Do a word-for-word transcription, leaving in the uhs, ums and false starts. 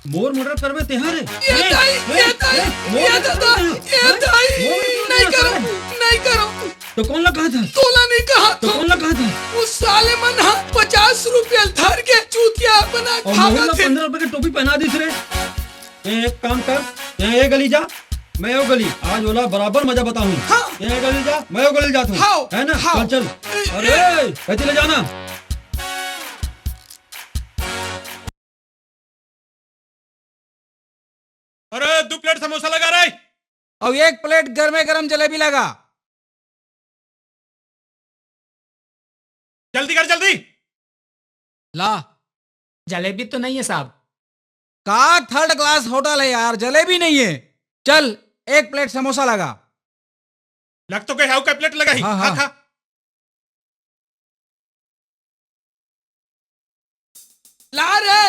मोर murder करबे तेहा रे? ए दाई, ए दाई, ए दादा, ए दाई, नहीं करो, नहीं करो। तो कौन ला कहा था? तोला नहीं कहा तो था। कौन ला कहा था? वो साले मन हा पचास रुपया धर के चूतिया बना और खा मोहन ला पंद्रह रुपए के टोपी पहना दिस रे। ए, एक काम कर, ए, ए गली जा, मैं ओ गली, आज ओला बराबर मजा बताहूँ। हाँ। ए गली जा, मैं ओ गली जात हूँ। हाँ, है ना? हाँ। चल, चल। ए, अरे, ए। कैसे ले जाना? अरे, दो प्लेट समोसा लगा रे। अउ एक प्लेट गरमे गरम जलेबी लगा। जल्दी कर, जल्दी। ला, जलेबी तो नहीं है साहब। का थर्ड क्लास होटल है यार, जलेबी नहीं है। चल, एक प्लेट समोसा लगा। लग तो गए, हाउ का प्लेट लगा ही। हाँ, खा, हाँ। खा। ला रे।